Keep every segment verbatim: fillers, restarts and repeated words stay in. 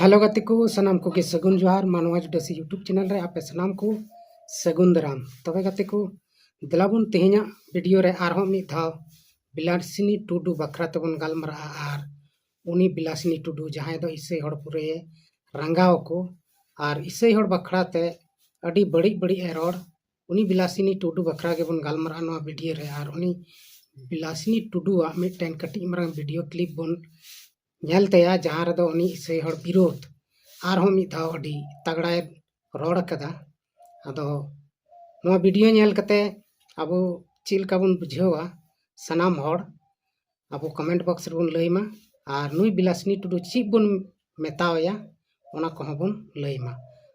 Hello ᱜᱟᱛᱮ ᱠᱚ, ᱥᱟᱱᱟᱢ ᱠᱚᱜᱮ ᱥᱟᱹᱜᱩᱱ ᱡᱚᱦᱟᱨ᱾ ᱢᱟᱱᱣᱟ ᱡᱩᱰᱟᱹᱥᱤ YouTube ᱪᱮᱱᱮᱞ ᱨᱮ ᱟᱯᱮ ᱥᱟᱱᱟᱢ ᱠᱚ ᱥᱟᱹᱜᱩᱱ ᱫᱟᱨᱟᱢ᱾ ᱛᱚᱵᱮ ᱜᱟᱛᱮ ᱠᱚ, ᱫᱮᱞᱟ ᱵᱚᱱ ᱛᱮᱦᱮᱧᱟᱜ ᱵᱷᱤᱰᱤᱭᱳ ᱨᱮ ᱟᱨᱦᱚᱸ ᱢᱤᱫ ᱫᱷᱟᱣ ᱵᱤᱞᱟᱥᱤᱱᱤ ᱴᱩᱰᱩ ᱵᱟᱠᱷᱨᱟ ᱛᱮᱵᱚᱱ ᱜᱟᱞᱢᱟᱨᱟᱜᱼᱟ᱾ ᱟᱨ ᱩᱱᱤ ᱵᱤᱞᱟᱥᱤᱱᱤ ᱴᱩᱰᱩ, ᱡᱟᱦᱟᱸᱭ ᱫᱚ ᱤᱥᱟᱹᱭ ᱦᱚᱲ ᱯᱩᱨᱟᱹᱭᱮ ᱨᱟᱸᱜᱟᱣ ᱟᱠᱚ ᱟᱨ ᱤᱥᱟᱹᱭ ᱦᱚᱲ ᱵᱟᱠᱷᱨᱟ ᱛᱮ ᱟᱹᱰᱤ ᱵᱟᱹᱲᱤᱡ ᱵᱟᱹᱲᱤᱡ ᱮ ᱨᱚᱲ, ᱩᱱᱤ ᱵᱤᱞᱟᱥᱤᱱᱤ ᱴᱩᱰᱩ ᱵᱟᱠᱷᱨᱟ ᱜᱮᱵᱚᱱ ᱜᱟᱞᱢᱟᱨᱟᱜᱼᱟ ᱱᱚᱣᱟ ᱵᱷᱤᱰᱤᱭᱳ ᱨᱮ᱾ ᱟᱨ ᱩᱱᱤ ᱵᱤᱞᱟᱥᱤᱱᱤ ᱴᱩᱰᱩᱣᱟᱜ ᱢᱤᱫᱴᱮᱱ ᱠᱟᱹᱴᱤᱡ ᱢᱟᱨᱟᱝ ᱵᱷᱤᱰᱤᱭᱳ ᱠᱞᱤᱯ ᱵᱚᱱ ᱧᱮᱞ ᱛᱟᱭᱟ, ᱡᱟᱦᱟᱸ ᱨᱮᱫᱚ ᱩᱱᱤ ᱤᱥᱟᱹᱭ ᱦᱚᱲ ᱵᱤᱨᱳᱫᱷ ᱟᱨᱦᱚᱸ ᱢᱤᱫ ᱫᱷᱟᱣ ᱟᱹᱰᱤ ᱛᱟᱜᱲᱟᱭ ᱨᱚᱲ ᱟᱠᱟᱫᱟ᱾ ᱟᱫᱚ ᱱᱚᱣᱟ ᱵᱷᱤᱰᱤᱭᱳ ᱧᱮᱞ ᱠᱟᱛᱮ ᱟᱵᱚ ᱪᱮᱫ ᱞᱮᱠᱟ ᱵᱚᱱ ᱵᱩᱡᱷᱟᱹᱣᱟ ᱥᱟᱱᱟᱢ ᱦᱚᱲ, ᱟᱵᱚ ᱠᱚᱢᱮᱱᱴ ᱵᱚᱠᱥ ᱨᱮᱵᱚᱱ ᱞᱟᱹᱭ ᱢᱟ᱾ ᱟᱨ ᱱᱩᱭ ᱵᱤᱞᱟᱥᱤᱱᱤ ᱴᱩᱰᱩ ᱪᱮᱫ ᱵᱚᱱ ᱢᱮᱛᱟᱣᱟᱭᱟ, ᱚᱱᱟ ᱠᱚᱦᱚᱸ ᱵᱚᱱ ᱞᱟᱹᱭ ᱢᱟ᱾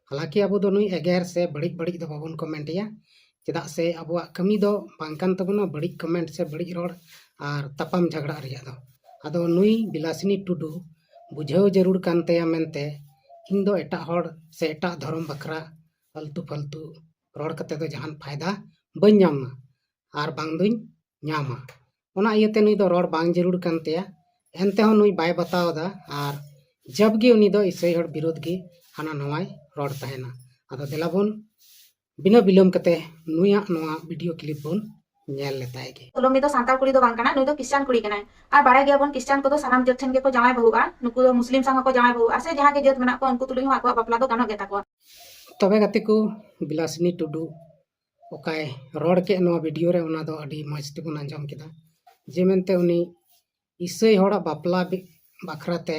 ᱦᱟᱞᱟᱸᱠᱤ ᱟᱵᱚ ᱫᱚ ᱱᱩᱭ ᱮᱜᱮᱨ ᱥᱮ ᱵᱟᱹᱲᱤᱡ ᱵᱟᱹᱲᱤᱡ ᱫᱚ ᱵᱟᱵᱚᱱ ᱠᱚᱢᱮᱱᱴ ᱮᱭᱟ, ᱪᱮᱫᱟᱜ ᱥᱮ ᱟᱵᱚᱣᱟᱜ ᱠᱟᱹᱢᱤ ᱫᱚ ᱵᱟᱝ ᱠᱟᱱ ᱛᱟᱵᱚᱱᱟ ᱵᱟᱹᱲᱤᱡ ᱠᱚᱢᱮᱱᱴ ᱥᱮ ᱵᱟᱹᱲᱤᱡ ᱨᱚᱲ ᱟᱨ ᱛᱟᱯᱟᱢ ᱡᱷᱟᱜᱽᱲᱟᱜ ᱨᱮᱭᱟᱜ ᱫᱚ᱾ ᱟᱫᱚ ᱱᱩᱭ ᱵᱤᱞᱟᱥᱤᱱᱤ ᱴᱩᱰᱩ ᱵᱩᱡᱷᱟᱹᱣ ᱡᱟᱹᱨᱩᱲ ᱠᱟᱱ ᱛᱟᱭᱟ ᱢᱮᱱᱛᱮ ᱤᱧ ᱫᱚ ᱮᱴᱟᱜ ᱦᱚᱲ ᱥᱮ ᱮᱴᱟᱜ ᱫᱷᱚᱨᱚᱢ ᱵᱟᱠᱷᱨᱟ ᱟᱞᱛᱩ ᱯᱷᱟᱞᱛᱩ ᱨᱚᱲ ᱠᱟᱛᱮ ᱫᱚ ᱡᱟᱦᱟᱱ ᱯᱷᱟᱭᱫᱟ ᱵᱟᱹᱧ ᱧᱟᱢᱟ ᱟᱨ ᱵᱟᱝ ᱫᱩᱧ ᱧᱟᱢᱟ᱾ ᱚᱱᱟ ᱤᱭᱟᱹᱛᱮ ᱱᱩᱭ ᱫᱚ ᱨᱚᱲ ᱵᱟᱝ ᱡᱟᱹᱨᱩᱲ ᱠᱟᱱ ᱛᱟᱭᱟ᱾ ᱮᱱᱛᱮᱦᱚᱸ ᱱᱩᱭ ᱵᱟᱭ ᱵᱟᱛᱟᱣ ᱮᱫᱟ ᱟᱨ ᱡᱟᱵᱜᱮ ᱩᱱᱤ ᱫᱚ ᱤᱥᱟᱹᱭ ᱦᱚᱲ ᱵᱤᱨᱳᱫᱷ ᱜᱮ ᱦᱟᱱᱟ ᱱᱟᱣᱟᱭ ᱨᱚᱲ ᱛᱟᱦᱮᱱᱟ᱾ ᱟᱫᱚ ᱫᱮᱞᱟ ᱵᱚᱱ ᱵᱤᱱᱟᱹ ᱵᱤᱞᱚᱢ ᱠᱟᱛᱮ ᱱᱩᱭᱟᱜ ᱱᱚᱣᱟ ᱵᱷᱤᱰᱤᱭᱳ ᱠᱞᱤᱯ ᱵᱚᱱ ᱧᱮᱞ ᱞᱮᱛᱟᱭ ᱜᱮ᱾ ᱠᱚᱞᱚᱢᱤ ᱫᱚ ᱥᱟᱱᱛᱟᱲ ᱠᱩᱲᱤ ᱫᱚ ᱵᱟᱝ ᱠᱟᱱᱟ, ᱱᱩᱭ ᱫᱚ ᱠᱷᱨᱤᱥᱪᱟᱱ ᱠᱩᱲᱤ ᱠᱟᱱᱟᱭ᱾ ᱟᱨ ᱵᱟᱲᱟᱭ ᱜᱮᱭᱟᱵᱚᱱ ᱠᱷᱨᱤᱥᱪᱟᱱ ᱠᱚᱫᱚ ᱥᱟᱱᱟᱢ ᱡᱟᱹᱛ ᱴᱷᱮᱱ ᱜᱮᱠᱚ ᱡᱟᱶᱟᱭ ᱵᱟᱹᱦᱩᱜᱼᱟ, ᱱᱩᱠᱩ ᱫᱚ ᱢᱩᱥᱞᱤᱢ ᱥᱟᱶ ᱦᱚᱸᱠᱚ ᱡᱟᱶᱟᱭ ᱵᱟᱹᱦᱩᱜᱼᱟ, ᱥᱮ ᱡᱟᱦᱟᱸ ᱜᱮ ᱡᱟᱹᱛ ᱢᱮᱱᱟᱜ ᱠᱚᱣᱟ ᱩᱱᱠᱩ ᱛᱩᱞᱩᱡ ᱦᱚᱸ ᱟᱠᱚᱣᱟᱜ ᱵᱟᱯᱞᱟ ᱫᱚ ᱜᱟᱱᱚᱜ ᱜᱮᱛᱟ ᱠᱚᱣᱟ᱾ ᱛᱚᱵᱮ ᱜᱟᱛᱮ ᱠᱚ, ᱵᱤᱞᱟᱥᱤᱱᱤ ᱴᱩᱰᱩ ᱚᱠᱟᱭ ᱨᱚᱲ ᱠᱮᱫ ᱱᱚᱣᱟ ᱵᱷᱤᱰᱤᱭᱳ ᱨᱮ, ᱚᱱᱟ ᱫᱚ ᱟᱹᱰᱤ ᱢᱚᱡᱽ ᱛᱮᱵᱚᱱ ᱟᱸᱡᱚᱢ ᱠᱮᱫᱟ᱾ ᱡᱮ ᱢᱮᱱᱛᱮ ᱩᱱᱤ ᱤᱥᱟᱹᱭ ᱦᱚᱲᱟᱜ ᱵᱟᱯᱞᱟ ᱵᱤ-, ᱵᱟᱠᱷᱨᱟ ᱛᱮ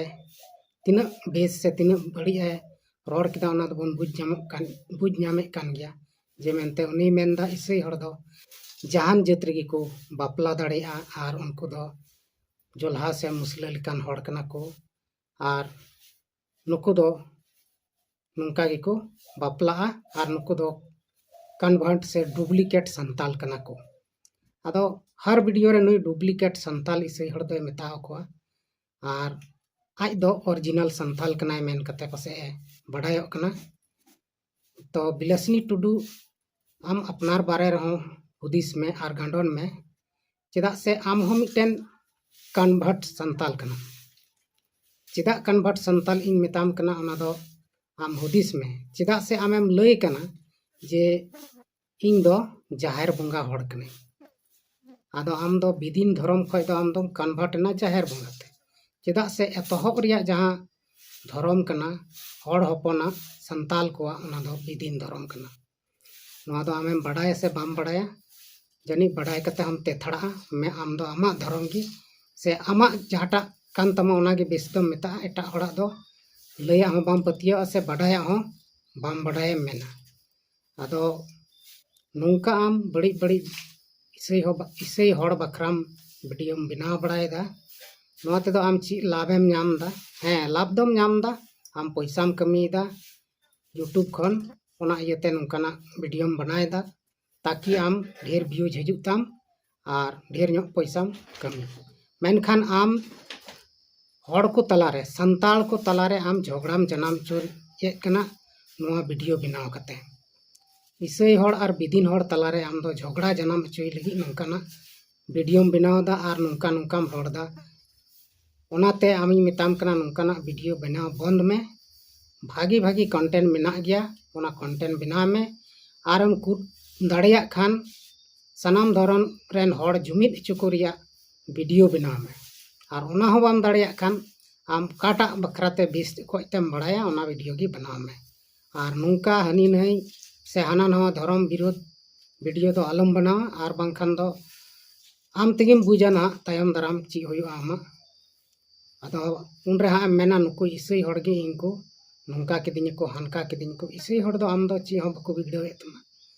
ᱛᱤᱱᱟᱹᱜ ᱵᱮᱥ ᱥᱮ ᱛᱤᱱᱟᱹᱜ ᱵᱟᱹᱲᱤᱡ ᱮ ᱨᱚᱲ ᱠᱮᱫᱟ, ᱚᱱᱟ ᱫᱚᱵᱚᱱ ᱵᱩᱡᱽ ᱧᱟᱢᱚᱜ ᱠᱟᱱ, ᱵᱩᱡᱽ ᱧᱟᱢᱮᱫ ᱠᱟᱱ ᱜᱮᱭᱟ᱾ ᱡᱮ ᱢᱮᱱᱛᱮ ᱩᱱᱤ ᱢᱮᱱᱫᱟ ᱤᱥᱟᱹᱭ ᱦᱚᱲ ᱫᱚ ᱡᱟᱦᱟᱱ ᱡᱟᱹᱛ ᱨᱮᱜᱮ ᱠᱚ ᱵᱟᱯᱞᱟ ᱫᱟᱲᱮᱭᱟᱜᱼᱟ ᱟᱨ ᱩᱱᱠᱩ ᱫᱚ ᱡᱚᱞᱦᱟ ᱥᱮ ᱢᱩᱥᱞᱟᱹ ᱞᱮᱠᱟᱱ ᱦᱚᱲ ᱠᱟᱱᱟ ᱠᱚ᱾ ᱟᱨ ᱱᱩᱠᱩ ᱫᱚ ᱱᱚᱝᱠᱟ ᱜᱮᱠᱚ ᱵᱟᱯᱞᱟᱜᱼᱟ ᱟᱨ ᱱᱩᱠᱩ ᱫᱚ ᱠᱚᱱᱵᱷᱟᱨᱴ ᱥᱮ ᱰᱩᱯᱞᱤᱠᱮᱴ ᱥᱟᱱᱛᱟᱞ ᱠᱟᱱᱟ ᱠᱚ᱾ ᱟᱫᱚ ᱦᱟᱨ ᱵᱷᱤᱰᱤᱭᱳ ᱨᱮ ᱱᱩᱭ ᱰᱩᱯᱞᱤᱠᱮᱴ ᱥᱟᱱᱛᱟᱞ ᱤᱥᱟᱹᱭ ᱦᱚᱲ ᱫᱚᱭ ᱢᱮᱛᱟ ᱠᱚᱣᱟ ᱟᱨ ᱟᱡ ᱫᱚ ᱚᱨᱤᱡᱤᱱᱟᱞ ᱥᱟᱱᱛᱟᱞ ᱠᱟᱱᱟᱭ ᱢᱮᱱ ᱠᱟᱛᱮ ᱯᱟᱥᱮᱡ ᱮ ᱵᱟᱰᱟᱭᱚᱜ ᱠᱟᱱᱟ᱾ ᱛᱚ ᱵᱤᱞᱟᱥᱤᱱᱤ ᱴᱩᱰᱩ, ᱟᱢ ᱟᱯᱱᱟᱨ ᱵᱟᱨᱮ ᱨᱮᱦᱚᱸ ᱦᱩᱫᱤᱥ ᱢᱮ ᱟᱨ ᱜᱟᱸᱰᱚᱱ ᱢᱮ, ᱪᱮᱫᱟᱜ ᱥᱮ ᱟᱢ ᱦᱚᱸ ᱢᱤᱫᱴᱮᱱ ᱠᱚᱱᱵᱷᱟᱨᱴ ᱥᱟᱱᱛᱟᱞ ᱠᱟᱱᱟᱢ᱾ ᱪᱮᱫᱟᱜ convert ᱥᱟᱱᱛᱟᱞ ᱤᱧ ᱢᱮᱛᱟᱢ ᱠᱟᱱᱟ, ᱚᱱᱟ ᱫᱚ ᱟᱢ ᱦᱩᱫᱤᱥ ᱢᱮ᱾ ᱪᱮᱫᱟᱜ ᱥᱮ ᱟᱢᱮᱢ ᱞᱟᱹᱭ ᱠᱟᱱᱟ ᱡᱮ ᱤᱧ ᱫᱚ ᱡᱟᱦᱮᱨ ᱵᱚᱸᱜᱟ ᱦᱚᱲ ᱠᱟᱹᱱᱟᱹᱧ᱾ ᱟᱫᱚ ᱟᱢ ᱫᱚ ᱵᱤᱫᱤᱱ ᱫᱷᱚᱨᱚᱢ ᱠᱷᱚᱱ ᱫᱚ ᱟᱢ ᱫᱚᱢ convert ᱮᱱᱟ ᱡᱟᱦᱮᱨ ᱵᱚᱸᱜᱟ ᱛᱮ᱾ ᱪᱮᱫᱟᱜ ᱥᱮ ᱮᱛᱚᱦᱚᱵ ᱨᱮᱭᱟᱜ ᱡᱟᱦᱟᱸ ᱫᱷᱚᱨᱚᱢ ᱠᱟᱱᱟ ᱦᱚᱲ ᱦᱚᱯᱚᱱᱟᱜ, ᱥᱟᱱᱛᱟᱞ ᱠᱚᱣᱟᱜ, ᱚᱱᱟ ᱫᱚ ᱵᱤᱫᱤᱱ ᱫᱷᱚᱨᱚᱢ ᱠᱟᱱᱟ᱾ ᱱᱚᱣᱟ ᱫᱚ ᱟᱢᱮᱢ ᱵᱟᱰᱟᱭᱟ ᱥᱮ ᱵᱟᱢ ᱵᱟᱰᱟᱭᱟ? ᱡᱟᱹᱱᱤᱡ ᱵᱟᱰᱟᱭ ᱠᱟᱛᱮ ᱦᱚᱸᱢ ᱛᱮᱛᱷᱟᱲᱟᱜᱼᱟ᱾ ᱢᱮ, ᱟᱢ ᱫᱚ ᱟᱢᱟᱜ ᱫᱷᱚᱨᱚᱢ ᱜᱮ ᱥᱮ ᱟᱢᱟᱜ ᱡᱟᱦᱟᱸᱴᱟᱜ ᱠᱟᱱ ᱛᱟᱢᱟ, ᱚᱱᱟ ᱜᱮ ᱵᱮᱥ ᱫᱚᱢ ᱢᱮᱛᱟᱜᱼᱟ᱾ ᱮᱴᱟᱜ ᱦᱚᱲᱟᱜ ᱫᱚ ᱞᱟᱹᱭᱟᱜ ᱦᱚᱸ ᱵᱟᱢ ᱯᱟᱹᱛᱭᱟᱹᱣᱟᱜᱼᱟ ᱥᱮ ᱵᱟᱰᱟᱭᱟᱜ ᱦᱚᱸ ᱵᱟᱢ ᱵᱟᱰᱟᱭᱮᱢ ᱢᱮᱱᱟ᱾ ᱟᱫᱚ ᱱᱚᱝᱠᱟ ᱟᱢ ᱵᱟᱹᱲᱤᱡ ᱵᱟᱹᱲᱤᱡ ᱤᱥᱟᱹᱭ ᱦᱚᱸ ᱵᱟ-, ᱤᱥᱟᱹᱭ ᱦᱚᱲ ᱵᱟᱠᱷᱨᱟᱢ ᱵᱷᱤᱰᱤᱭᱳᱢ ᱵᱮᱱᱟᱣ ᱵᱟᱲᱟᱭᱮᱫᱟ᱾ ᱱᱚᱣᱟ ᱛᱮᱫᱚ ᱟᱢ ᱪᱮᱫ ᱞᱟᱵᱷ ᱮᱢ ᱧᱟᱢ ᱮᱫᱟ? ᱦᱮᱸ, ᱞᱟᱵᱷ ᱫᱚᱢ ᱧᱟᱢ ᱮᱫᱟ, ᱟᱢ ᱯᱚᱭᱥᱟᱢ ᱠᱟᱹᱢᱤᱭᱮᱫᱟ YouTube ᱠᱷᱚᱱ, ᱚᱱᱟ ᱤᱭᱟᱹᱛᱮ ᱱᱚᱝᱠᱟᱱᱟᱜ ᱵᱷᱤᱰᱤᱭᱳᱢ ᱵᱮᱱᱟᱣᱮᱫᱟ, ᱛᱟᱠᱤ ᱟᱢ ᱰᱷᱮᱨ views ᱦᱤᱡᱩᱜ ᱛᱟᱢ ᱟᱨ ᱰᱷᱮᱨ ᱧᱚᱜ ᱯᱚᱭᱥᱟᱢ ᱠᱟᱹᱢᱤ᱾ ᱢᱮᱱᱠᱷᱟᱱ ᱟᱢ ᱦᱚᱲ ᱠᱚ ᱛᱟᱞᱟᱨᱮ, ᱥᱟᱱᱛᱟᱲ ᱠᱚ ᱛᱟᱞᱟᱨᱮ ᱟᱢ ᱡᱷᱚᱜᱽᱲᱟᱢ ᱡᱟᱱᱟᱢ ᱦᱚᱪᱚᱭᱮᱫ ᱠᱟᱱᱟ ᱱᱚᱣᱟ ᱵᱷᱤᱰᱤᱭᱳ ᱵᱮᱱᱟᱣ ᱠᱟᱛᱮ᱾ ᱤᱥᱟᱹᱭ ᱦᱚᱲ ᱟᱨ ᱵᱤᱫᱤᱱ ᱦᱚᱲ ᱛᱟᱞᱟᱨᱮ ᱟᱢ ᱫᱚ ᱡᱷᱚᱜᱽᱲᱟ ᱡᱟᱱᱟᱢ ᱦᱚᱪᱚᱭ ᱞᱟᱹᱜᱤᱫ ᱱᱚᱝᱠᱟᱱᱟᱜ ᱵᱷᱤᱰᱤᱭᱳᱢ ᱵᱮᱱᱟᱣ ᱮᱫᱟ ᱟᱨ ᱱᱚᱝᱠᱟ ᱱᱚᱝᱠᱟᱢ ᱨᱚᱲ ᱮᱫᱟ᱾ ᱚᱱᱟᱛᱮ ᱟᱢᱤᱧ ᱢᱮᱛᱟᱢ ᱠᱟᱱᱟ, ᱱᱚᱝᱠᱟᱱᱟᱜ ᱵᱷᱤᱰᱤᱭᱳ ᱵᱮᱱᱟᱣ ᱵᱚᱱᱫ ᱢᱮ᱾ ᱵᱷᱟᱜᱤ ᱵᱷᱟᱜᱤ content ᱢᱮᱱᱟᱜ ᱜᱮᱭᱟ, ᱚᱱᱟ content ᱵᱮᱱᱟᱣ ᱢᱮ᱾ ᱟᱨᱮᱢ ᱠᱩ-, ᱫᱟᱲᱮᱭᱟᱜ ᱠᱷᱟᱱ ᱥᱟᱱᱟᱢ ᱫᱷᱚᱨᱚᱢ ᱨᱮᱱ ᱦᱚᱲ ᱡᱩᱢᱤᱫ ᱦᱚᱪᱚ ᱠᱚ ᱨᱮᱭᱟᱜ ᱵᱷᱤᱰᱤᱭᱳ ᱵᱮᱱᱟᱣ ᱢᱮ᱾ ᱟᱨ ᱚᱱᱟ ᱦᱚᱸ ᱵᱟᱢ ᱫᱟᱲᱮᱭᱟᱜ ᱠᱷᱟᱱ ᱟᱢ ᱚᱠᱟᱴᱟᱜ ᱵᱟᱠᱷᱨᱟ ᱛᱮ ᱵᱮᱥ ᱚᱠᱚᱡ ᱛᱮᱢ ᱵᱟᱲᱟᱭᱟ, ᱚᱱᱟ ᱵᱷᱤᱰᱤᱭᱳ ᱜᱮ ᱵᱮᱱᱟᱣ ᱢᱮ᱾ ᱟᱨ ᱱᱚᱝᱠᱟ ᱦᱟᱹᱱᱤ ᱱᱟᱹᱭ ᱥᱮ ᱦᱟᱱᱟ ᱱᱟᱣᱟ ᱫᱷᱚᱨᱚᱢ ᱵᱤᱨᱳᱫᱷ ᱵᱷᱤᱰᱤᱭᱳ ᱫᱚ ᱟᱞᱚᱢ ᱵᱮᱱᱟᱣᱟ, ᱟᱨ ᱵᱟᱝᱠᱷᱟᱱ ᱫᱚ ᱟᱢ ᱛᱮᱜᱮᱢ ᱵᱩᱡᱟ ᱱᱟᱦᱟᱜ ᱛᱟᱭᱚᱢ ᱫᱟᱨᱟᱢ ᱪᱮᱫ ᱦᱩᱭᱩᱜᱼᱟ ᱟᱢᱟᱜ᱾ ᱟᱫᱚ ᱩᱱᱨᱮ ᱦᱟᱸᱜ ᱮᱢ ᱢᱮᱱᱟ, "ᱱᱩᱠᱩ ᱤᱥᱟᱹᱭ ᱦᱚᱲ ᱜᱮ ᱤᱧ ᱠᱚ ᱱᱚᱝᱠᱟ ᱠᱤᱫᱤᱧᱟ ᱠᱚ, ᱦᱟᱱᱠᱟ ᱠᱤᱫᱤᱧᱟ ᱠᱚ᱾" ᱤᱥᱟᱹᱭ ᱦᱚᱲ ᱫᱚ ᱟᱢ ᱫᱚ ᱪᱮᱫ ᱦᱚᱸ ᱵᱟᱠᱚ ᱵᱤᱜᱽᱲᱟᱹᱣᱮᱫ ᱛᱟᱢᱟ,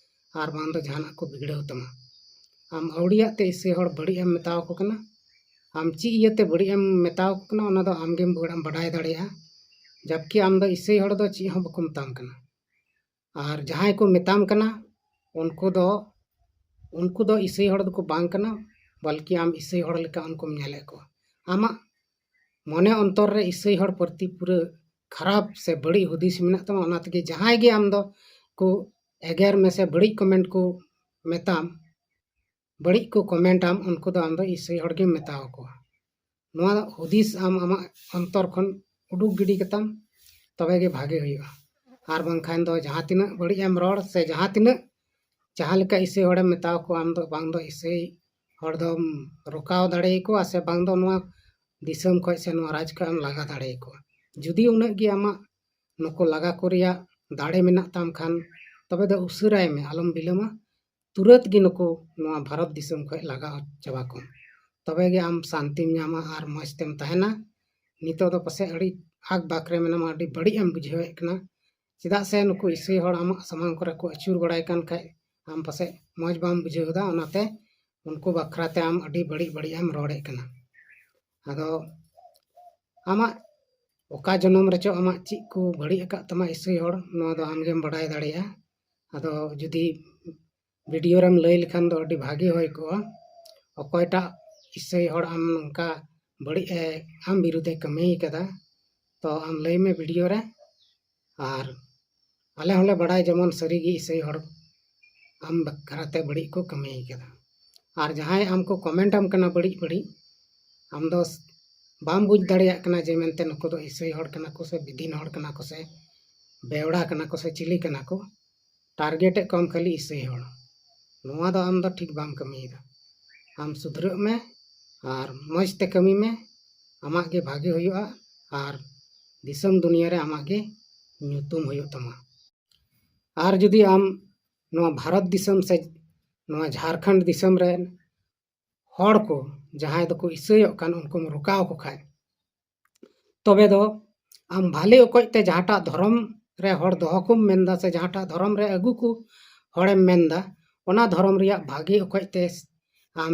ᱟᱨ ᱵᱟᱝ ᱫᱚ ᱡᱟᱦᱟᱱᱟᱜ ᱠᱚ ᱵᱤᱜᱽᱲᱟᱹᱣ ᱛᱟᱢᱟ᱾ ᱟᱢ ᱟᱹᱣᱲᱤᱭᱟᱜ ᱛᱮ ᱤᱥᱟᱹᱭ ᱦᱚᱲ ᱵᱟᱹᱲᱤᱡ ᱮᱢ ᱢᱮᱛᱟᱣ ᱠᱚ ᱠᱟᱱᱟ᱾ ᱟᱢ ᱪᱮᱫ ᱤᱭᱟᱹᱛᱮ ᱵᱟᱹᱲᱤᱡ ᱮᱢ ᱢᱮᱛᱟᱣ ᱠᱚ ᱠᱟᱱᱟ, ᱚᱱᱟ ᱫᱚ ᱟᱢᱜᱮᱢ ᱵᱟᱲᱟᱭ ᱫᱟᱲᱮᱭᱟᱜᱼᱟ᱾ ᱡᱟᱵᱠᱤ ᱟᱢ ᱫᱚ ᱤᱥᱟᱹᱭ ᱦᱚᱲ ᱫᱚ ᱪᱮᱫ ᱦᱚᱸ ᱵᱟᱠᱚ ᱢᱮᱛᱟᱢ ᱠᱟᱱᱟ᱾ ᱟᱨ ᱡᱟᱦᱟᱸᱭ ᱠᱚ ᱢᱮᱛᱟᱢ ᱠᱟᱱᱟ, ᱩᱱᱠᱩ ᱫᱚ, ᱩᱱᱠᱩ ᱫᱚ ᱤᱥᱟᱹᱭ ᱦᱚᱲ ᱫᱚᱠᱚ ᱵᱟᱝ ᱠᱟᱱᱟ, ᱵᱚᱞᱠᱤ ᱟᱢ ᱤᱥᱟᱹᱭ ᱦᱚᱲ ᱞᱮᱠᱟ ᱩᱱᱠᱩᱢ ᱧᱮᱞᱮᱫ ᱠᱚᱣᱟ᱾ ᱟᱢᱟᱜ ᱢᱚᱱᱮ ᱚᱱᱛᱚᱨ ᱨᱮ ᱤᱥᱟᱹᱭ ᱦᱚᱲ ᱯᱨᱚᱛᱤ ᱯᱩᱨᱟᱹ ᱠᱷᱟᱨᱟᱯ ᱥᱮ ᱵᱟᱹᱲᱤᱡ ᱦᱩᱫᱤᱥ ᱢᱮᱱᱟᱜ ᱛᱟᱢᱟ, ᱚᱱᱟ ᱛᱮᱜᱮ ᱡᱟᱦᱟᱸᱭ ᱜᱮ ᱟᱢ ᱫᱚ ᱠᱚ ᱮᱜᱮᱨ ᱢᱮ ᱥᱮ ᱵᱟᱹᱲᱤᱡ comment ᱠᱚ ᱢᱮᱛᱟᱢ, ᱵᱟᱹᱲᱤᱡ ᱠᱚ comment ᱟᱢ, ᱩᱱᱠᱩ ᱫᱚ ᱟᱢ ᱫᱚ ᱤᱥᱟᱹᱭ ᱦᱚᱲ ᱜᱮᱢ ᱢᱮᱛᱟᱣ ᱠᱚᱣᱟ᱾ ᱱᱚᱣᱟ ᱦᱩᱫᱤᱥ ᱟᱢ ᱟᱢᱟᱜ ᱚᱱᱛᱚᱨ ᱠᱷᱚᱱ ᱩᱰᱩᱠ ᱜᱤᱰᱤ ᱠᱟᱛᱟᱢ, ᱛᱚᱵᱮ ᱜᱮ ᱵᱷᱟᱜᱮ ᱦᱩᱭᱩᱜᱼᱟ᱾ ᱟᱨ ᱵᱟᱝᱠᱷᱟᱱ ᱫᱚ ᱡᱟᱦᱟᱸ ᱛᱤᱱᱟᱹᱜ ᱵᱟᱹᱲᱤᱡ ᱮᱢ ᱨᱚᱲ ᱥᱮ ᱡᱟᱦᱟᱸ ᱛᱤᱱᱟᱹᱜ ᱡᱟᱦᱟᱸ ᱞᱮᱠᱟ ᱤᱥᱟᱹᱭ ᱦᱚᱲᱮᱢ ᱢᱮᱛᱟᱣ ᱠᱚᱣᱟ, ᱟᱢ ᱫᱚ ᱵᱟᱝ ᱫᱚ ᱤᱥᱟᱹᱭ ᱦᱚᱲ ᱫᱚᱢ ᱨᱚᱠᱟᱣ ᱫᱟᱲᱮᱭᱟᱠᱚᱣᱟ ᱥᱮ ᱵᱟᱝ ᱫᱚ ᱱᱚᱣᱟ ᱫᱤᱥᱚᱢ ᱠᱷᱚᱱ ᱥᱮ ᱱᱚᱣᱟ ᱨᱟᱡᱽ ᱠᱷᱚᱱ ᱮᱢ ᱞᱟᱜᱟ ᱫᱟᱲᱮᱭᱟᱠᱚᱣᱟ᱾ ᱡᱩᱫᱤ ᱩᱱᱟᱹᱜ ᱜᱮ ᱟᱢᱟᱜ ᱱᱩᱠᱩ ᱞᱟᱜᱟ ᱠᱚ ᱨᱮᱭᱟᱜ ᱫᱟᱲᱮ ᱢᱮᱱᱟᱜ ᱛᱟᱢ ᱠᱷᱟᱱ, ᱛᱚᱵᱮ ᱫᱚ ᱩᱥᱟᱹᱨᱟᱭ ᱢᱮ, ᱟᱞᱚᱢ ᱵᱤᱞᱚᱢᱟ᱾ ᱛᱩᱨᱟᱹᱛ ᱜᱮ ᱱᱩᱠᱩ ᱱᱚᱣᱟ ᱵᱷᱟᱨᱚᱛ ᱫᱤᱥᱚᱢ ᱠᱷᱚᱱ ᱞᱟᱜᱟ ᱪᱟᱵᱟ ᱠᱚᱢ, ᱛᱚᱵᱮ ᱜᱮ ᱟᱢ ᱥᱟᱱᱛᱤᱢ ᱧᱟᱢᱟ ᱟᱨ ᱢᱚᱡᱽ ᱛᱮᱢ ᱛᱟᱦᱮᱱᱟ᱾ ᱱᱤᱛᱚᱜ ᱫᱚ ᱯᱟᱥᱮᱡ ᱟᱹᱰᱤ ᱟᱠ ᱵᱟᱠ ᱨᱮ ᱢᱮᱱᱟᱢᱟ, ᱟᱹᱰᱤ ᱵᱟᱹᱲᱤᱡ ᱮᱢ ᱵᱩᱡᱷᱟᱹᱣᱮᱫ ᱠᱟᱱᱟ, ᱪᱮᱫᱟᱜ ᱥᱮ ᱱᱩᱠᱩ ᱤᱥᱟᱹᱭ ᱦᱚᱲ ᱟᱢᱟᱜ ᱥᱟᱢᱟᱝ ᱠᱚᱨᱮ ᱠᱚ ᱟᱹᱪᱩᱨ ᱵᱟᱲᱟᱭ ᱠᱟᱱ ᱠᱷᱟᱡ ᱟᱢ ᱯᱟᱥᱮᱡ ᱢᱚᱡᱽ ᱵᱟᱢ ᱵᱩᱡᱷᱟᱹᱣ ᱮᱫᱟ, ᱚᱱᱟᱛᱮ ᱩᱱᱠᱩ ᱵᱟᱠᱷᱨᱟ ᱛᱮ ᱟᱢ ᱟᱹᱰᱤ ᱵᱟᱹᱲᱤᱡ ᱵᱟᱹᱲᱤᱡ ᱮᱢ ᱨᱚᱲᱮᱫ ᱠᱟᱱᱟ᱾ ᱟᱫᱚ ᱟᱢᱟᱜ ᱚᱠᱟ ᱡᱚᱱᱚᱢ ᱨᱮᱪᱚ ᱟᱢᱟᱜ ᱪᱮᱫ ᱠᱚ ᱵᱟᱹᱲᱤᱡ ᱟᱠᱟᱫ ᱛᱟᱢᱟ ᱤᱥᱟᱹᱭ ᱦᱚᱲ, ᱱᱚᱣᱟ ᱫᱚ ᱟᱢᱜᱮᱢ ᱵᱟᱰᱟᱭ ᱫᱟᱲᱮᱭᱟᱜᱼᱟ᱾ ᱟᱫᱚ ᱡᱩᱫᱤ ᱵᱷᱤᱰᱤᱭᱳ ᱨᱮᱢ ᱞᱟᱹᱭ ᱞᱮᱠᱷᱟᱱ ᱫᱚ ᱟᱹᱰᱤ ᱵᱷᱟᱜᱮ ᱦᱩᱭ ᱠᱚᱜᱼᱟ᱾ ᱚᱠᱚᱭᱴᱟᱜ ᱤᱥᱟᱹᱭ ᱦᱚᱲ ᱟᱢ ᱱᱚᱝᱠᱟ ᱵᱟᱹᱲᱤᱡ ᱮ ᱟᱢ ᱵᱤᱨᱩᱫᱷᱮ ᱠᱟᱹᱢᱤ ᱠᱟᱫᱟ, ᱛᱚ ᱟᱢ ᱞᱟᱹᱭ ᱢᱮ ᱵᱷᱤᱰᱤᱭᱳ ᱨᱮ᱾ ᱟᱨ ᱟᱞᱮ ᱦᱚᱸᱞᱮ ᱵᱟᱲᱟᱭ ᱡᱮᱢᱚᱱ ᱥᱟᱹᱨᱤᱜᱮ ᱤᱥᱟᱹᱭ ᱦᱚᱲ ᱟᱢ ᱵᱟᱠᱷᱨᱟ ᱛᱮ ᱵᱟᱹᱲᱤᱡ ᱠᱚ ᱠᱟᱹᱢᱤ ᱠᱟᱫᱟ᱾ ᱟᱨ ᱡᱟᱦᱟᱸᱭ ᱟᱢ ᱠᱚ ᱠᱚᱢᱮᱱᱴ ᱟᱢ ᱠᱟᱱᱟ ᱵᱟᱹᱲᱤᱡ ᱵᱟᱹᱲᱤᱡ, ᱟᱢ ᱫᱚ ᱵᱟᱢ ᱵᱩᱡᱽ ᱫᱟᱲᱮᱭᱟᱜ ᱠᱟᱱᱟ ᱡᱮ ᱢᱮᱱᱛᱮ ᱱᱩᱠᱩ ᱫᱚ ᱤᱥᱟᱹᱭ ᱦᱚᱲ ᱠᱟᱱᱟ ᱠᱚ ᱥᱮ ᱵᱮᱫᱤᱱ ᱦᱚᱲ ᱠᱟᱱᱟ ᱠᱚ ᱥᱮ ᱵᱮᱣᱲᱟ ᱠᱟᱱᱟ ᱠᱚ ᱥᱮ ᱪᱤᱞᱤ ᱠᱟᱱᱟ ᱠᱚ, ᱴᱟᱨᱜᱮᱴ ᱮᱫ ᱠᱚᱣᱟᱢ ᱠᱷᱟᱹᱞᱤ ᱤᱥᱟᱹᱭ ᱦᱚᱲ᱾ ᱱᱚᱣᱟ ᱫᱚ ᱟᱢ ᱫᱚ ᱴᱷᱤᱠ ᱵᱟᱢ ᱠᱟᱹᱢᱤᱭᱮᱫᱟ᱾ ᱟᱢ ᱥᱩᱫᱷᱨᱟᱹᱜ ᱢᱮ ᱟᱨ ᱢᱚᱡᱽ ᱛᱮ ᱠᱟᱹᱢᱤ ᱢᱮ, ᱟᱢᱟᱜ ᱜᱮ ᱵᱷᱟᱜᱮ ᱦᱩᱭᱩᱜᱼᱟ ᱟᱨ ᱫᱤᱥᱚᱢ ᱫᱩᱱᱤᱭᱟᱹ ᱨᱮ ᱟᱢᱟᱜ ᱜᱮ ᱧᱩᱛᱩᱢ ᱦᱩᱭᱩᱜ ᱛᱟᱢᱟ᱾ ᱟᱨ ᱡᱩᱫᱤ ᱟᱢ ᱱᱚᱣᱟ ᱵᱷᱟᱨᱚᱛ ᱫᱤᱥᱚᱢ ᱥᱮ ᱱᱚᱣᱟ ᱡᱷᱟᱲᱠᱷᱚᱸᱰ ᱫᱤᱥᱚᱢ ᱨᱮᱱ ᱦᱚᱲ ᱠᱚ ᱡᱟᱦᱟᱸᱭ ᱫᱚᱠᱚ ᱤᱥᱟᱹᱭᱚᱜ ᱠᱟᱱ ᱩᱱᱠᱩᱢ ᱨᱚᱠᱟᱣ ᱠᱚ ᱠᱷᱟᱡ, ᱛᱚᱵᱮ ᱫᱚ ᱟᱢ ᱵᱷᱟᱞᱮ ᱚᱠᱚᱡ ᱛᱮ ᱡᱟᱦᱟᱸᱴᱟᱜ ᱫᱷᱚᱨᱚᱢ ᱨᱮ ᱦᱚᱲ ᱫᱚᱦᱚ ᱠᱚᱢ ᱢᱮᱱᱫᱟ ᱥᱮ ᱡᱟᱦᱟᱸᱴᱟᱜ ᱫᱷᱚᱨᱚᱢ ᱨᱮ ᱟᱹᱜᱩ ᱠᱚ ᱦᱚᱲᱮᱢ ᱢᱮᱱᱫᱟ, ᱚᱱᱟ ᱫᱷᱚᱨᱚᱢ ᱨᱮᱭᱟᱜ ᱵᱷᱟᱜᱮ ᱚᱠᱚᱡ ᱛᱮ ᱟᱢ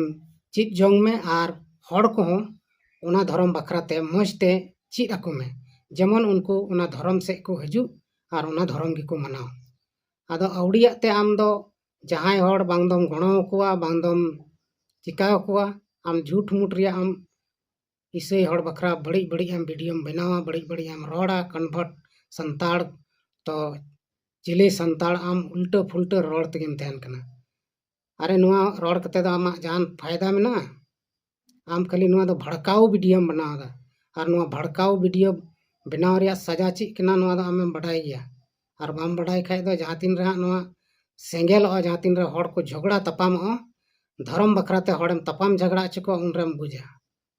ᱪᱮᱫ ᱡᱚᱝ ᱢᱮ ᱟᱨ ᱦᱚᱲ ᱠᱚᱦᱚᱸ ᱚᱱᱟ ᱫᱷᱚᱨᱚᱢ ᱵᱟᱠᱷᱨᱟ ᱛᱮ ᱢᱚᱡᱽ ᱛᱮ ᱪᱮᱫ ᱟᱠᱚ ᱢᱮ, ᱡᱮᱢᱚᱱ ᱩᱱᱠᱩ ᱚᱱᱟ ᱫᱷᱚᱨᱚᱢ ᱥᱮᱫ ᱠᱚ ᱦᱤᱡᱩᱜ ᱟᱨ ᱚᱱᱟ ᱫᱷᱚᱨᱚᱢ ᱜᱮᱠᱚ ᱢᱟᱱᱟᱣ᱾ ᱟᱫᱚ ᱟᱹᱣᱲᱤᱭᱟᱜ ᱛᱮ ᱟᱢ ᱫᱚ ᱡᱟᱦᱟᱸᱭ ᱦᱚᱲ ᱵᱟᱝ ᱫᱚᱢ ᱜᱚᱲᱚ ᱟᱠᱚᱣᱟ, ᱵᱟᱝ ᱫᱚᱢ ᱪᱤᱠᱟ ᱟᱠᱚᱣᱟ, ᱟᱢ ᱡᱷᱩᱴ ᱢᱩᱴ ᱨᱮᱭᱟᱜ ᱟᱢ ᱤᱥᱟᱹᱭ ᱦᱚᱲ ᱵᱟᱠᱷᱨᱟ ᱵᱟᱹᱲᱤᱡ ᱵᱟᱹᱲᱤᱡ ᱟᱢ ᱵᱷᱤᱰᱤᱭᱳᱢ ᱵᱮᱱᱟᱣᱟ, ᱵᱟᱹᱲᱤᱡ ᱵᱟᱹᱲᱤᱡ ᱮᱢ ᱨᱚᱲᱟ, ᱠᱚᱱᱵᱷᱟᱨᱴ ᱥᱟᱱᱛᱟᱲ ᱛᱚ ᱪᱤᱞᱤ ᱥᱟᱱᱛᱟᱲ, ᱟᱢ ᱩᱞᱴᱟᱹ ᱯᱷᱩᱞᱴᱟᱹ ᱨᱚᱲ ᱛᱮᱜᱮᱢ ᱛᱟᱦᱮᱱ ᱠᱟᱱᱟ᱾ ᱟᱨᱮ, ᱱᱚᱣᱟ ᱨᱚᱲ ᱠᱟᱛᱮ ᱫᱚ ᱟᱢᱟᱜ ᱡᱟᱦᱟᱱ ᱯᱷᱟᱭᱫᱟ ᱢᱮᱱᱟᱜᱼᱟ? ᱟᱢ ᱠᱷᱟᱹᱞᱤ ᱱᱚᱣᱟ ᱫᱚ ᱵᱷᱟᱲᱠᱟᱣ ᱵᱷᱤᱰᱤᱭᱳᱢ ᱵᱮᱱᱟᱣ ᱮᱫᱟ᱾ ᱟᱨ ᱱᱚᱣᱟ ᱵᱷᱟᱲᱠᱟᱣ ᱵᱷᱤᱰᱤᱭᱳ ᱵᱮᱱᱟᱣ ᱨᱮᱭᱟᱜ ᱥᱟᱡᱟ ᱪᱮᱫ ᱠᱟᱱᱟ, ᱱᱚᱣᱟ ᱫᱚ ᱟᱢᱮᱢ ᱵᱟᱰᱟᱭ ᱜᱮᱭᱟ᱾ ᱟᱨ ᱵᱟᱢ ᱵᱟᱰᱟᱭ ᱠᱷᱟᱡ ᱫᱚ, ᱡᱟᱦᱟᱸ ᱛᱤᱱ ᱨᱮ ᱦᱟᱸᱜ ᱱᱚᱣᱟ ᱥᱮᱸᱜᱮᱞᱚᱜᱼᱟ, ᱡᱟᱦᱟᱸ ᱛᱤᱱ ᱨᱮ ᱦᱚᱲ ᱠᱚ ᱡᱷᱚᱜᱽᱲᱟ ᱛᱟᱯᱟᱢᱚᱜᱼᱟ, ᱫᱷᱚᱨᱚᱢ ᱵᱟᱠᱷᱨᱟ ᱛᱮ ᱦᱚᱲᱮᱢ ᱛᱟᱯᱟᱢ ᱡᱷᱟᱜᱽᱲᱟ ᱦᱚᱪᱚ ᱠᱚᱣᱟ, ᱩᱱᱨᱮᱢ ᱵᱩᱡᱟ᱾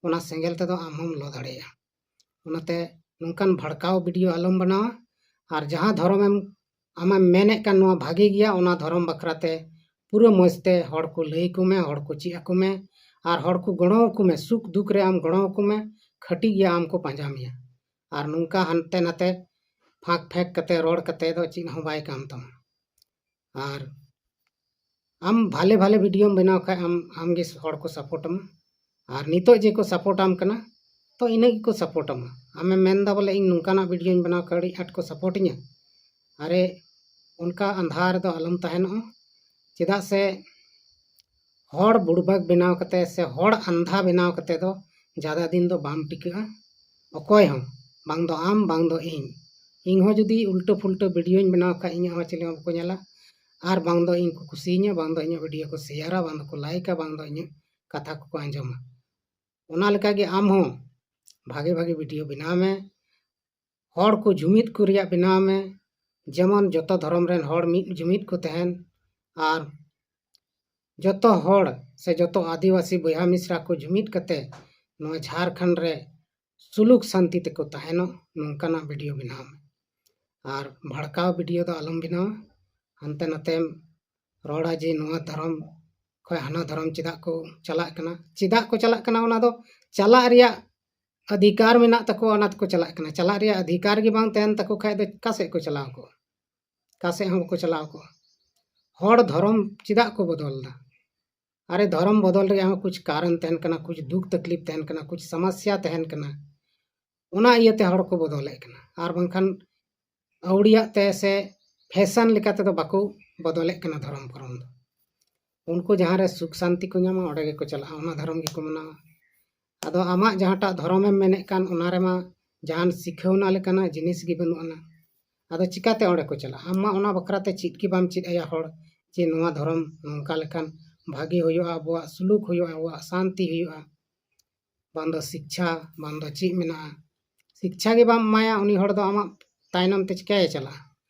ᱚᱱᱟ ᱥᱮᱸᱜᱮᱞ ᱛᱮᱫᱚ ᱟᱢ ᱦᱚᱸᱢ ᱞᱚ ᱫᱟᱲᱮᱭᱟᱜᱼᱟ᱾ ᱚᱱᱟᱛᱮ ᱱᱚᱝᱠᱟᱱ ᱵᱷᱟᱲᱠᱟᱣ ᱵᱷᱤᱰᱤᱭᱳ ᱟᱞᱚᱢ ᱵᱮᱱᱟᱣᱟ᱾ ᱟᱨ ᱡᱟᱦᱟᱸ ᱫᱷᱚᱨᱚᱢᱮᱢ, ᱟᱢᱮᱢ ᱢᱮᱱᱮᱫ ᱠᱟᱱ ᱱᱚᱣᱟ ᱵᱷᱟᱜᱮ ᱜᱮᱭᱟ, ᱚᱱᱟ ᱫᱷᱚᱨᱚᱢ ᱵᱟᱠᱷᱨᱟ ᱛᱮ ᱯᱩᱨᱟᱹ ᱢᱚᱡᱽ ᱛᱮ ᱦᱚᱲ ᱠᱚ ᱞᱟᱹᱭ ᱟᱠᱚ ᱢᱮ, ᱦᱚᱲ ᱠᱚ ᱪᱮᱫ ᱟᱠᱚ ᱢᱮ, ᱟᱨ ᱦᱚᱲ ᱠᱚ ᱜᱚᱲᱚ ᱟᱠᱚ ᱢᱮ, ᱥᱩᱠ ᱫᱩᱠ ᱨᱮ ᱟᱢ ᱜᱚᱲᱚ ᱟᱠᱚ ᱢᱮ, ᱠᱷᱟᱹᱴᱤ ᱜᱮᱭᱟ ᱟᱢ ᱠᱚ ᱯᱟᱸᱡᱟ ᱢᱮᱭᱟ᱾ ᱟᱨ ᱱᱚᱝᱠᱟ ᱦᱟᱱᱛᱮ ᱱᱟᱛᱮ ᱯᱷᱟᱸᱠ ᱯᱷᱮᱸᱠ ᱠᱟᱛᱮ ᱨᱚᱲ ᱠᱟᱛᱮ ᱫᱚ ᱪᱮᱫ ᱦᱚᱸ ᱵᱟᱭ ᱠᱟᱢ ᱛᱟᱢᱟ᱾ ᱟᱨ ᱟᱢ ᱵᱷᱟᱞᱮ ᱵᱷᱟᱞᱮ ᱵᱷᱤᱰᱤᱭᱳᱢ ᱵᱮᱱᱟᱣ ᱠᱷᱟᱡ ᱟᱢ, ᱟᱢᱜᱮ ᱦᱚᱲ ᱠᱚ ᱥᱟᱯᱳᱨᱴ ᱟᱢᱟ᱾ ᱟᱨ ᱱᱤᱛᱚᱜ ᱡᱮ ᱠᱚ ᱥᱟᱯᱳᱨᱴ ᱟᱢ ᱠᱟᱱᱟ, ᱛᱚ ᱤᱱᱟᱹ ᱜᱮᱠᱚ ᱥᱟᱯᱳᱨᱴ ᱟᱢᱟ᱾ ᱟᱢᱮᱢ ᱢᱮᱱᱫᱟ ᱵᱚᱞᱮ ᱤᱧ ᱱᱚᱝᱠᱟᱱᱟᱜ ᱵᱷᱤᱰᱤᱭᱳᱧ ᱵᱮᱱᱟᱣ ᱠᱷᱟᱡ ᱟᱹᱰᱤ ᱟᱸᱴ ᱠᱚ ᱥᱟᱯᱳᱨᱴ ᱤᱧᱟ᱾ ᱟᱨᱮ, ᱚᱱᱠᱟ ᱟᱸᱫᱷᱟ ᱨᱮᱫᱚ ᱟᱞᱚᱢ ᱛᱟᱦᱮᱱᱚᱜᱼᱟ᱾ ᱪᱮᱫᱟᱜ ᱥᱮ ᱦᱚᱲ ᱵᱩᱲᱵᱟᱠ ᱵᱮᱱᱟᱣ ᱠᱟᱛᱮ ᱥᱮ ᱦᱚᱲ ᱟᱸᱫᱷᱟ ᱵᱮᱱᱟᱣ ᱠᱟᱛᱮ ᱫᱚ ᱡᱟᱫᱟ ᱫᱤᱱ ᱫᱚ ᱵᱟᱢ ᱴᱤᱠᱟᱹᱜᱼᱟ᱾ ᱚᱠᱚᱭ ᱦᱚᱸ, ᱵᱟᱝ ᱫᱚ ᱟᱢ, ᱵᱟᱝ ᱫᱚ ᱤᱧ᱾ ᱤᱧ ᱦᱚᱸ ᱡᱩᱫᱤ ᱩᱞᱴᱟᱹ ᱯᱷᱩᱞᱴᱟᱹ ᱵᱷᱤᱰᱤᱭᱳᱧ ᱵᱮᱱᱟᱣ ᱠᱷᱟᱡ, ᱤᱧᱟᱹᱜ ᱦᱚᱸ ᱪᱤᱞᱤ ᱦᱚᱸ ᱵᱟᱠᱚ ᱧᱮᱞᱟ᱾ ᱟᱨ ᱵᱟᱝ ᱫᱚ ᱤᱧ ᱠᱚ ᱠᱩᱥᱤᱭᱟᱹᱧᱟ, ᱵᱟᱝ ᱫᱚ ᱤᱧᱟᱹᱜ ᱵᱷᱤᱰᱤᱭᱳ ᱠᱚ ᱥᱮᱭᱟᱨᱟ, ᱵᱟᱝ ᱫᱚᱠᱚ ᱞᱟᱭᱤᱠᱟ, ᱵᱟᱝ ᱫᱚ ᱤᱧᱟᱹᱜ ᱠᱟᱛᱷᱟ ᱠᱚᱠᱚ ᱟᱸᱡᱚᱢᱟ᱾ ᱚᱱᱟ ᱞᱮᱠᱟᱜᱮ ᱟᱢ ᱦᱚᱸ ᱵᱷᱟᱜᱮ ᱵᱷᱟᱜᱮ ᱵᱷᱤᱰᱤᱭᱳ ᱵᱮᱱᱟᱣ ᱢᱮ᱾ ᱦᱚᱲ ᱠᱚ ᱡᱩᱢᱤᱫ ᱠᱚ ᱨᱮᱭᱟᱜ ᱵᱮᱱᱟᱣ ᱢᱮ, ᱡᱮᱢᱚᱱ ᱡᱚᱛᱚ ᱫᱷᱚᱨᱚᱢ ᱨᱮᱱ ᱦᱚᱲ ᱢᱤᱫ ᱡᱩᱢᱤᱫ ᱠᱚ ᱛᱟᱦᱮᱱ᱾ ᱟᱨ ᱡᱚᱛᱚ ᱦᱚᱲ ᱥᱮ ᱡᱚᱛᱚ ᱟᱹᱫᱤᱵᱟᱹᱥᱤ ᱵᱚᱭᱦᱟ ᱢᱤᱥᱨᱟ ᱠᱚ ᱡᱩᱢᱤᱫ ᱠᱟᱛᱮ ᱱᱚᱣᱟ ᱡᱷᱟᱲᱠᱷᱚᱸᱰ ᱨᱮ ᱥᱩᱞᱩᱠ ᱥᱟᱱᱛᱤ ᱛᱮᱠᱚ ᱛᱟᱦᱮᱱᱚᱜ, ᱱᱚᱝᱠᱟᱱᱟᱜ ᱵᱷᱤᱰᱤᱭᱳ ᱵᱮᱱᱟᱣ ᱢᱮ᱾ ᱟᱨ ᱵᱷᱟᱲᱠᱟᱣ ᱵᱷᱤᱰᱤᱭᱳ ᱫᱚ ᱟᱞᱚᱢ ᱵᱮᱱᱟᱣᱟ᱾ ᱦᱟᱱᱛᱮ ᱱᱟᱛᱮᱢ ᱨᱚᱲᱟ ᱡᱮ ᱱᱚᱣᱟ ᱫᱷᱚᱨᱚᱢ ᱠᱷᱚᱱ ᱦᱟᱱᱟ ᱫᱷᱚᱨᱚᱢ ᱪᱮᱫᱟᱜ ᱠᱚ ᱪᱟᱞᱟᱜ ᱠᱟᱱᱟ, ᱪᱮᱫᱟᱜ ᱠᱚ ᱪᱟᱞᱟᱜ ᱠᱟᱱᱟ, ᱚᱱᱟ ᱫᱚ ᱪᱟᱞᱟᱜ ᱨᱮᱭᱟᱜ ᱚᱫᱷᱤᱠᱟᱨ ᱢᱮᱱᱟᱜ ᱛᱟᱠᱚᱣᱟ, ᱚᱱᱟ ᱛᱮᱠᱚ ᱪᱟᱞᱟᱜ ᱠᱟᱱᱟ᱾ ᱪᱟᱞᱟᱜ ᱨᱮᱭᱟᱜ ᱚᱫᱷᱤᱠᱟᱨ ᱜᱮ ᱵᱟᱝ ᱛᱟᱦᱮᱱ ᱛᱟᱠᱚ ᱠᱷᱟᱡ ᱫᱚ ᱚᱠᱟ ᱥᱮᱫ ᱠᱚ ᱪᱟᱞᱟᱣ ᱠᱚᱜᱼᱟ? ᱚᱠᱟ ᱥᱮᱫ ᱦᱚᱸ ᱵᱟᱠᱚ ᱪᱟᱞᱟᱣ ᱠᱚᱜᱼᱟ᱾ ᱦᱚᱲ ᱫᱷᱚᱨᱚᱢ ᱪᱮᱫᱟᱜ ᱠᱚ ᱵᱚᱫᱚᱞ ᱮᱫᱟ? ᱟᱨᱮ, ᱫᱷᱚᱨᱚᱢ ᱵᱚᱫᱚᱞ ᱨᱮᱭᱟᱜ ᱦᱚᱸ ᱠᱩᱪ ᱠᱟᱨᱚᱱ ᱛᱟᱦᱮᱱ ᱠᱟᱱᱟ, ᱠᱩᱪ ᱫᱩᱠ ᱛᱟᱠᱞᱤᱯ ᱛᱟᱦᱮᱱ ᱠᱟᱱᱟ, ᱠᱩᱪ ᱥᱚᱢᱚᱥᱥᱟ ᱛᱟᱦᱮᱱ ᱠᱟᱱᱟ, ᱚᱱᱟ ᱤᱭᱟᱹᱛᱮ ᱦᱚᱲ ᱠᱚ ᱵᱚᱫᱚᱞᱮᱫ ᱠᱟᱱᱟ᱾ ᱟᱨ ᱵᱟᱝᱠᱷᱟᱱ ᱟᱹᱣᱲᱤᱭᱟᱜ ᱛᱮ ᱥᱮ ᱯᱷᱮᱥᱚᱱ ᱞᱮᱠᱟ ᱛᱮᱫᱚ ᱵᱟᱠᱚ ᱵᱚᱫᱚᱞᱮᱫ ᱠᱟᱱᱟ ᱫᱷᱚᱨᱚᱢ ᱠᱚᱨᱚᱢ ᱫᱚ᱾ ᱩᱱᱠᱩ ᱡᱟᱦᱟᱸ ᱨᱮ ᱥᱩᱠ ᱥᱟᱱᱛᱤ ᱠᱚ ᱧᱟᱢᱟ, ᱚᱸᱰᱮ ᱜᱮᱠᱚ ᱪᱟᱞᱟᱜᱼᱟ, ᱚᱱᱟ ᱫᱷᱚᱨᱚᱢ ᱜᱮᱠᱚ ᱢᱟᱱᱟᱣᱟ᱾ ᱟᱫᱚ ᱟᱢᱟᱜ ᱡᱟᱦᱟᱸᱴᱟᱜ ᱫᱷᱚᱨᱚᱢᱮᱢ ᱢᱮᱱᱮᱫ ᱠᱟᱱ, ᱚᱱᱟ ᱨᱮᱢᱟ ᱡᱟᱦᱟᱱ ᱥᱤᱠᱷᱟᱹᱣᱱᱟ ᱞᱮᱠᱟᱱᱟᱜ ᱡᱤᱱᱤᱥ ᱜᱮ ᱵᱟᱹᱱᱩᱜ ᱟᱱᱟ᱾ ᱟᱫᱚ ᱪᱤᱠᱟᱛᱮ ᱚᱸᱰᱮ ᱠᱚ ᱪᱟᱞᱟᱜᱼᱟ? ᱟᱢ ᱢᱟ ᱚᱱᱟ ᱵᱟᱠᱷᱨᱟ ᱛᱮ ᱪᱮᱫ ᱜᱮ ᱵᱟᱢ ᱪᱮᱫ ᱟᱭᱟ ᱦᱚᱲ, ᱡᱮ ᱱᱚᱣᱟ ᱫᱷᱚᱨᱚᱢ ᱱᱚᱝᱠᱟ ᱞᱮᱠᱷᱟᱱ ᱵᱷᱟᱜᱮ ᱦᱩᱭᱩᱜᱼᱟ, ᱟᱵᱚᱣᱟᱜ ᱥᱩᱞᱩᱠ ᱦᱩᱭᱩᱜᱼᱟ, ᱟᱵᱚᱣᱟᱜ ᱥᱟᱱᱛᱤ ᱦᱩᱭᱩᱜᱼᱟ᱾ ᱵᱟᱝ ᱫᱚ ᱥᱤᱠᱪᱷᱟ, ᱵᱟᱝ ᱫᱚ ᱪᱮᱫ ᱢᱮᱱᱟᱜᱼᱟ, ᱥᱤᱠᱪᱷᱟ ᱜᱮ ᱵᱟᱢ ᱮᱢᱟᱭᱟ, ᱩᱱᱤ ᱦᱚᱲ ᱫᱚ ᱟᱢᱟᱜ ᱛᱟᱭᱱᱚᱢ ᱛᱮ ᱪᱤᱠᱟᱹᱭ ᱪᱟᱞᱟᱜᱼᱟ?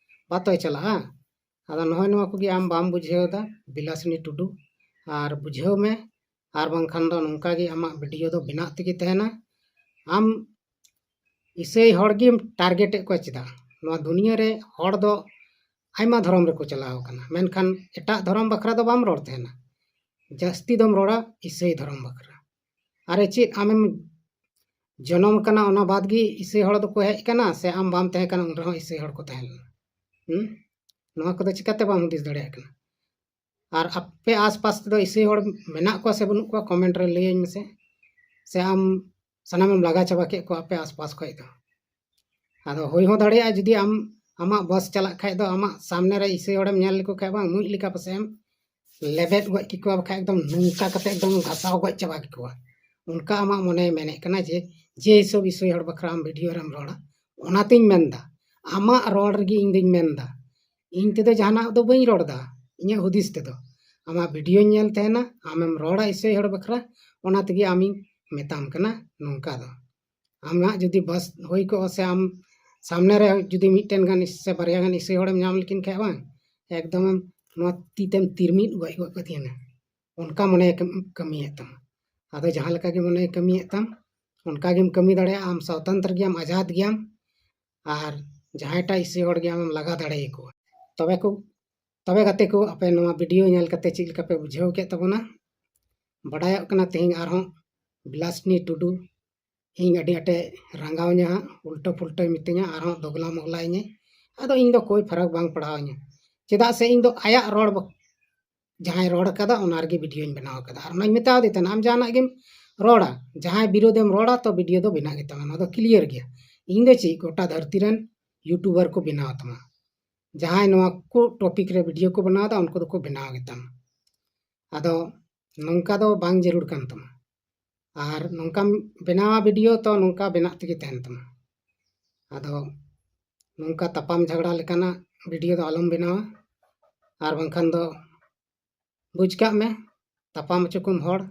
ᱵᱟᱛᱚᱭ ᱪᱟᱞᱟᱜᱼᱟ᱾ ᱟᱫᱚ ᱱᱚᱜᱼᱚᱭ ᱱᱚᱣᱟ ᱠᱚᱜᱮ ᱟᱢ ᱵᱟᱢ ᱵᱩᱡᱷᱟᱹᱣ ᱮᱫᱟ ᱵᱤᱞᱟᱥᱤᱱᱤ ᱴᱩᱰᱩ, ᱟᱨ ᱵᱩᱡᱷᱟᱹᱣ ᱢᱮ, ᱟᱨ ᱵᱟᱝᱠᱷᱟᱱ ᱫᱚ ᱱᱚᱝᱠᱟ ᱜᱮ ᱟᱢᱟᱜ ᱵᱷᱤᱰᱤᱭᱳ ᱫᱚ ᱵᱮᱱᱟᱜ ᱛᱮᱜᱮ ᱛᱟᱦᱮᱱᱟ᱾ ᱟᱢ ᱤᱥᱟᱹᱭ ᱦᱚᱲ ᱜᱮᱢ ᱴᱟᱨᱜᱮᱴ ᱮᱫ ᱠᱚᱣᱟ ᱪᱮᱫᱟᱜ? ᱱᱚᱣᱟ ᱫᱩᱱᱤᱭᱟᱹ ᱨᱮ ᱦᱚᱲ ᱫᱚ ᱟᱭᱢᱟ ᱫᱷᱚᱨᱚᱢ ᱨᱮᱠᱚ ᱪᱟᱞᱟᱣ ᱟᱠᱟᱱᱟ, ᱢᱮᱱᱠᱷᱟᱱ ᱮᱴᱟᱜ ᱫᱷᱚᱨᱚᱢ ᱵᱟᱠᱷᱨᱟ ᱫᱚ ᱵᱟᱢ ᱨᱚᱲ ᱛᱟᱦᱮᱱᱟ, ᱡᱟᱹᱥᱛᱤ ᱫᱚᱢ ᱨᱚᱲᱟ ᱤᱥᱟᱹᱭ ᱫᱷᱚᱨᱚᱢ ᱵᱟᱠᱷᱨᱟ᱾ ᱟᱨᱮ ᱪᱮᱫ ᱟᱢᱮᱢ ᱡᱚᱱᱚᱢ ᱟᱠᱟᱱᱟ ᱚᱱᱟ ᱵᱟᱫᱽ ᱜᱮ ᱤᱥᱟᱹᱭ ᱦᱚᱲ ᱫᱚᱠᱚ ᱦᱮᱡ ᱟᱠᱟᱱᱟ, ᱥᱮ ᱟᱢ ᱵᱟᱢ ᱛᱟᱦᱮᱸ ᱠᱟᱱᱟ ᱩᱱ ᱨᱮᱦᱚᱸ ᱤᱥᱟᱹᱭ ᱦᱚᱲ ᱠᱚ ᱛᱟᱦᱮᱸ ᱞᱮᱱᱟ? ᱦᱩᱸ? ᱱᱚᱣᱟ ᱠᱚᱫᱚ ᱪᱤᱠᱟᱛᱮ ᱵᱟᱢ ᱦᱩᱫᱤᱥ ᱫᱟᱲᱮᱭᱟᱜ ᱠᱟᱱᱟ? ᱟᱨ ᱟᱯᱮ ᱟᱥᱯᱟᱥ ᱛᱮᱫᱚ ᱤᱥᱟᱹᱭ ᱦᱚᱲ ᱢᱮᱱᱟᱜ ᱠᱚᱣᱟ ᱥᱮ ᱵᱟᱹᱱᱩᱜ ᱠᱚᱣᱟ, ᱠᱚᱢᱮᱱᱴ ᱨᱮ ᱞᱟᱹᱭᱟᱹᱧ ᱢᱮᱥᱮ᱾ ᱥᱮ ᱟᱢ ᱥᱟᱱᱟᱢᱮᱢ ᱞᱟᱜᱟ ᱪᱟᱵᱟ ᱠᱮᱫ ᱠᱚᱣᱟ ᱟᱯᱮ ᱟᱥᱯᱟᱥ ᱠᱷᱚᱱ ᱫᱚ? ᱟᱫᱚ ᱦᱩᱭ ᱦᱚᱸ ᱫᱟᱲᱮᱭᱟᱜᱼᱟ, ᱡᱩᱫᱤ ᱟᱢ ᱟᱢᱟᱜ ᱵᱚᱥ ᱪᱟᱞᱟᱜ ᱠᱷᱟᱡ ᱫᱚ ᱟᱢᱟᱜ ᱥᱟᱢᱱᱮ ᱨᱮ ᱤᱥᱟᱹᱭ ᱦᱚᱲᱮᱢ ᱧᱮᱞ ᱞᱮᱠᱚ ᱠᱷᱟᱡ ᱵᱟᱝ ᱢᱩᱡ ᱞᱮᱠᱟ ᱯᱟᱥᱮᱡ ᱮᱢ ᱞᱮᱵᱮᱫ ᱜᱚᱡ ᱠᱮᱠᱚᱣᱟ, ᱵᱟᱠᱷᱟᱡ ᱮᱠᱫᱚᱢ ᱱᱚᱝᱠᱟ ᱠᱟᱛᱮ ᱮᱠᱫᱚᱢ ᱜᱷᱟᱥᱟᱣ ᱜᱚᱡ ᱪᱟᱵᱟ ᱠᱮᱠᱚᱣᱟ᱾ ᱚᱱᱠᱟ ᱟᱢᱟᱜ ᱢᱚᱱᱮᱭ ᱢᱮᱱᱮᱫ ᱠᱟᱱᱟ ᱡᱮ, ᱡᱮ ᱦᱤᱥᱟᱹᱵ ᱤᱥᱟᱹᱭ ᱦᱚᱲ ᱵᱟᱠᱷᱨᱟ ᱟᱢ ᱵᱷᱤᱰᱤᱭᱳ ᱨᱮᱢ ᱨᱚᱲᱟ, ᱚᱱᱟᱛᱤᱧ ᱢᱮᱱᱫᱟ, ᱟᱢᱟᱜ ᱨᱚᱲ ᱨᱮᱜᱮ ᱤᱧ ᱫᱩᱧ ᱢᱮᱱᱫᱟ᱾ ᱤᱧ ᱛᱮᱫᱚ ᱡᱟᱦᱟᱱᱟᱜ ᱫᱚ ᱵᱟᱹᱧ ᱨᱚᱲ ᱮᱫᱟ, ᱤᱧᱟᱹᱜ ᱦᱩᱫᱤᱥ ᱛᱮᱫᱚ᱾ ᱟᱢᱟᱜ ᱵᱷᱤᱰᱤᱭᱳᱧ ᱧᱮᱞ ᱛᱟᱦᱮᱱᱟ, ᱟᱢᱮᱢ ᱨᱚᱲᱟ ᱤᱥᱟᱹᱭ ᱦᱚᱲ ᱵᱟᱠᱷᱨᱟ, ᱚᱱᱟ ᱛᱮᱜᱮ ᱟᱢᱤᱧ ᱢᱮᱛᱟᱢ ᱠᱟᱱᱟ ᱱᱚᱝᱠᱟ ᱫᱚ᱾ ᱟᱢᱟᱜ ᱡᱩᱫᱤ ᱵᱟᱥ ᱦᱩᱭ ᱠᱚᱜᱼᱟ ᱥᱮ ᱟᱢ ᱥᱟᱢᱱᱮ ᱨᱮ ᱡᱩᱫᱤ ᱢᱤᱫᱴᱮᱱ ᱜᱟᱱ ᱥᱮ ᱵᱟᱨᱭᱟ ᱜᱟᱱ ᱤᱥᱟᱹᱭ ᱦᱚᱲᱮᱢ ᱧᱟᱢ ᱞᱮᱠᱤᱱ ᱠᱷᱟᱡ ᱵᱟᱝ, ᱮᱠᱫᱚᱢ ᱮᱢ ᱱᱚᱣᱟ ᱛᱤ ᱛᱮᱢ ᱛᱤᱨᱢᱤᱫ ᱜᱚᱡ ᱜᱚᱫ ᱠᱟᱹᱛᱤᱧᱟ᱾ ᱚᱱᱠᱟ ᱢᱚᱱᱮ ᱠᱟᱹᱢ-, ᱠᱟᱹᱢᱤᱭᱮᱫ ᱛᱟᱢᱟ᱾ ᱟᱫᱚ ᱡᱟᱦᱟᱸ ᱞᱮᱠᱟ ᱜᱮ ᱢᱚᱱᱮ ᱠᱟᱹᱢᱤᱭᱮᱫ ᱛᱟᱢ, ᱚᱱᱠᱟ ᱜᱮᱢ ᱠᱟᱹᱢᱤ ᱫᱟᱲᱮᱭᱟᱜᱼᱟ᱾ ᱟᱢ ᱥᱚᱛᱚᱱᱛᱨ ᱜᱮᱭᱟᱢ, ᱟᱡᱟᱫ ᱜᱮᱭᱟᱢ, ᱟᱨ ᱡᱟᱦᱟᱸᱭᱴᱟᱜ ᱤᱥᱟᱹᱭ ᱦᱚᱲ ᱜᱮ ᱟᱢᱮᱢ ᱞᱟᱜᱟ ᱫᱟᱲᱮᱭᱟᱠᱚᱣᱟ᱾ ᱛᱚᱵᱮ ᱠᱚ, ᱛᱚᱵᱮ ᱜᱟᱛᱮ ᱠᱚ, ᱟᱯᱮ ᱱᱚᱣᱟ ᱵᱷᱤᱰᱤᱭᱳ ᱧᱮᱞ ᱠᱟᱛᱮ ᱪᱮᱫ ᱞᱮᱠᱟ ᱯᱮ ᱵᱩᱡᱷᱟᱹᱣ ᱠᱮᱫ ᱛᱟᱵᱚᱱᱟ? ᱵᱟᱰᱟᱭᱚᱜ ᱠᱟᱱᱟ ᱛᱮᱦᱮᱧ ᱟᱨᱦᱚᱸ ᱵᱤᱞᱟᱥᱱᱤ ᱴᱩᱰᱩ ᱤᱧ ᱟᱹᱰᱤ ᱟᱸᱴᱮ ᱨᱟᱸᱜᱟᱣᱤᱧᱟ ᱦᱟᱸᱜ, ᱩᱞᱴᱟᱹ ᱯᱩᱞᱴᱟᱹᱭ ᱢᱤᱛᱟᱹᱧᱟ, ᱟᱨᱦᱚᱸ ᱫᱚᱜᱽᱞᱟ ᱢᱚᱜᱽᱞᱟᱭᱤᱧᱟᱹ᱾ ᱟᱫᱚ ᱤᱧ ᱫᱚ ᱠᱳᱭ ᱯᱷᱟᱨᱟᱠ ᱵᱟᱝ ᱯᱟᱲᱟᱣᱤᱧᱟᱹ, ᱪᱮᱫᱟᱜ ᱥᱮ ᱤᱧ ᱫᱚ ᱟᱭᱟᱜ ᱨᱚᱲ ᱵᱟ-, ᱡᱟᱦᱟᱸᱭ ᱨᱚᱲ ᱠᱟᱫᱟ ᱚᱱᱟ ᱨᱮᱜᱮ ᱵᱷᱤᱰᱤᱭᱳᱧ ᱵᱮᱱᱟᱣ ᱠᱟᱫᱟ᱾ ᱟᱨ ᱚᱱᱟᱧ ᱢᱮᱛᱟᱣ ᱫᱮ ᱛᱟᱦᱮᱱᱟ, ᱟᱢ ᱡᱟᱦᱟᱱᱟᱜ ᱜᱮᱢ ᱨᱚᱲᱟ, ᱡᱟᱦᱟᱸᱭ ᱵᱤᱨᱳᱫᱷᱮᱢ ᱨᱚᱲᱟ ᱛᱚ ᱵᱷᱤᱰᱤᱭᱳ ᱫᱚ ᱵᱮᱱᱟᱜ ᱜᱮᱛᱟᱢᱟ, ᱱᱚᱣᱟ ᱫᱚ ᱠᱞᱤᱭᱟᱨ ᱜᱮᱭᱟ᱾ ᱤᱧ ᱫᱚ ᱪᱮᱫ ᱜᱚᱴᱟ ᱫᱷᱟᱹᱨᱛᱤ ᱨᱮᱱ ᱭᱩᱴᱩᱵᱟᱨ ᱠᱚ ᱵᱮᱱᱟᱣ ᱛᱟᱢᱟ, ᱡᱟᱦᱟᱸᱭ ᱱᱚᱣᱟ ᱠᱚ ᱴᱚᱯᱤᱠ ᱨᱮ ᱵᱷᱤᱰᱤᱭᱳ ᱠᱚ ᱵᱮᱱᱟᱣ ᱮᱫᱟ ᱩᱱᱠᱩ ᱫᱚᱠᱚ ᱵᱮᱱᱟᱣ ᱜᱮᱛᱟᱢᱟ᱾ ᱟᱫᱚ ᱱᱚᱝᱠᱟ ᱫᱚ ᱵᱟᱝ ᱡᱟᱹᱨᱩᱲ ᱠᱟᱱ ᱛᱟᱢᱟ᱾ ᱟᱨ ᱱᱚᱝᱠᱟᱢ ᱵᱮᱱᱟᱣᱟ ᱵᱷᱤᱰᱤᱭᱳ ᱛᱚ ᱱᱚᱝᱠᱟ ᱵᱮᱱᱟᱜ ᱛᱮᱜᱮ ᱛᱟᱦᱮᱱ ᱛᱟᱢᱟ᱾ ᱟᱫᱚ ᱱᱚᱝᱠᱟ ᱛᱟᱯᱟᱢ ᱡᱷᱟᱜᱽᱲᱟ ᱞᱮᱠᱟᱱᱟᱜ ᱵᱷᱤᱰᱤᱭᱳ ᱫᱚ ᱟᱞᱚᱢ ᱵᱮᱱᱟᱣᱟ, ᱟᱨ ᱵᱟᱝᱠᱷᱟᱱ ᱫᱚ ᱵᱩᱡᱽ ᱠᱟᱜ ᱢᱮ ᱛᱟᱯᱟᱢ ᱦᱚᱪᱚ ᱠᱚᱢ ᱦᱚᱲ᱾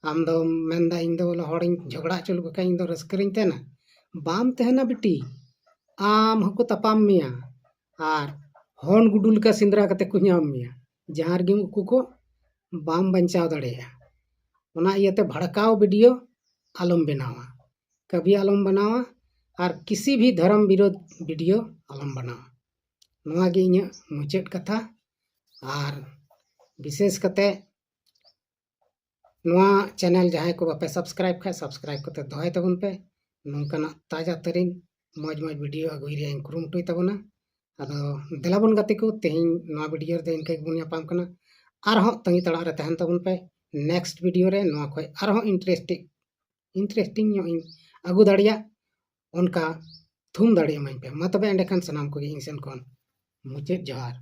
ᱟᱢ ᱫᱚᱢ ᱢᱮᱱᱫᱟ ᱤᱧ ᱫᱚ ᱵᱚᱞᱮ ᱦᱚᱲᱤᱧ ᱡᱷᱚᱜᱽᱲᱟ ᱦᱚᱪᱚ ᱞᱮᱠᱚ ᱠᱷᱟᱱ ᱤᱧ ᱫᱚ ᱨᱟᱹᱥᱠᱟᱹ ᱨᱤᱧ ᱛᱟᱦᱮᱱᱟ᱾ ᱵᱟᱢ ᱛᱟᱦᱮᱱᱟ ᱵᱤᱴᱤ, ᱟᱢ ᱦᱚᱸᱠᱚ ᱛᱟᱯᱟᱢ ᱢᱮᱭᱟ ᱟᱨ ᱦᱚᱱ ᱜᱩᱰᱩ ᱞᱮᱠᱟ ᱥᱮᱸᱫᱽᱨᱟ ᱠᱟᱛᱮ ᱠᱚ ᱧᱟᱢ ᱢᱮᱭᱟ᱾ ᱡᱟᱦᱟᱸ ᱨᱮᱜᱮᱢ ᱩᱠᱩ ᱠᱚᱜ, ᱵᱟᱢ ᱵᱟᱧᱪᱟᱣ ᱫᱟᱲᱮᱭᱟᱜᱼᱟ᱾ ᱚᱱᱟ ᱤᱭᱟᱹᱛᱮ ᱵᱷᱟᱲᱠᱟᱣ ᱵᱷᱤᱰᱤᱭᱳ ᱟᱞᱚᱢ ᱵᱮᱱᱟᱣᱟ, ᱠᱟᱹᱵᱷᱤ ᱟᱞᱚᱢ ᱵᱮᱱᱟᱣᱟ, ᱟᱨ ᱠᱤᱥᱤ ᱵᱷᱤ ᱫᱷᱚᱨᱚᱢ ᱵᱤᱨᱳᱫᱷ ᱵᱷᱤᱰᱤᱭᱳ ᱟᱞᱚᱢ ᱵᱮᱱᱟᱣᱟ᱾ ᱱᱚᱣᱟ ᱜᱮ ᱤᱧᱟᱹᱜ ᱢᱩᱪᱟᱹᱫ ᱠᱟᱛᱷᱟ᱾ ᱟᱨ ᱵᱤᱥᱮᱥ ᱠᱟᱛᱮ ᱱᱚᱣᱟ ᱪᱮᱱᱮᱞ ᱡᱟᱦᱟᱸᱭ ᱠᱚ ᱵᱟᱯᱮ ᱥᱟᱵᱥᱠᱨᱟᱭᱤᱵ ᱠᱷᱟᱡ, ᱥᱟᱵᱥᱠᱨᱟᱭᱤᱵ ᱠᱟᱛᱮ ᱫᱚᱦᱚᱭ ᱛᱟᱵᱚᱱ ᱯᱮ᱾ ᱱᱚᱝᱠᱟᱱᱟᱜ ᱛᱟᱡᱟ ᱛᱟᱹᱨᱤᱱ ᱢᱚᱡᱽ ᱢᱚᱡᱽ ᱵᱷᱤᱰᱤᱭᱳ ᱟᱹᱜᱩᱭ ᱨᱮᱭᱟᱜ ᱤᱧ ᱠᱩᱨᱩᱢᱩᱴᱩᱭ ᱛᱟᱵᱚᱱᱟ᱾ ᱟᱫᱚ ᱫᱮᱞᱟ ᱵᱚᱱ ᱜᱟᱛᱮ ᱠᱚ, ᱛᱮᱦᱮᱧ ᱱᱚᱣᱟ ᱵᱷᱤᱰᱤᱭᱳ ᱨᱮᱫᱚ ᱤᱱᱠᱟᱹ ᱜᱮᱵᱚᱱ ᱧᱟᱯᱟᱢ ᱠᱟᱱᱟ᱾ ᱟᱨᱦᱚᱸ ᱛᱟᱺᱜᱤ ᱛᱟᱲᱟᱜ ᱨᱮ ᱛᱟᱦᱮᱱ ᱛᱟᱵᱚᱱ ᱯᱮ᱾ ᱱᱮᱠᱥᱴ ᱵᱷᱤᱰᱤᱭᱳ ᱨᱮ ᱱᱚᱣᱟ ᱠᱷᱚᱡ ᱟᱨᱦᱚᱸ ᱤᱱᱴᱟᱨᱮᱥᱴᱤᱝ, ᱤᱱᱴᱟᱨᱮᱥᱴᱤᱝ ᱧᱚᱜ ᱤᱧ ᱟᱹᱜᱩ ᱫᱟᱲᱮᱭᱟᱜ, ᱚᱱᱠᱟ ᱛᱷᱩᱢ ᱫᱟᱲᱮ ᱮᱢᱟᱹᱧ ᱯᱮ᱾ ᱢᱟ ᱛᱚᱵᱮ ᱮᱸᱰᱮᱠᱷᱟᱱ ᱥᱟᱱᱟᱢ ᱠᱚᱜᱮ ᱤᱧ ᱥᱮᱱ ᱠᱷᱚᱱ ᱢᱩᱪᱟᱹᱫ ᱡᱚᱦᱟᱨ᱾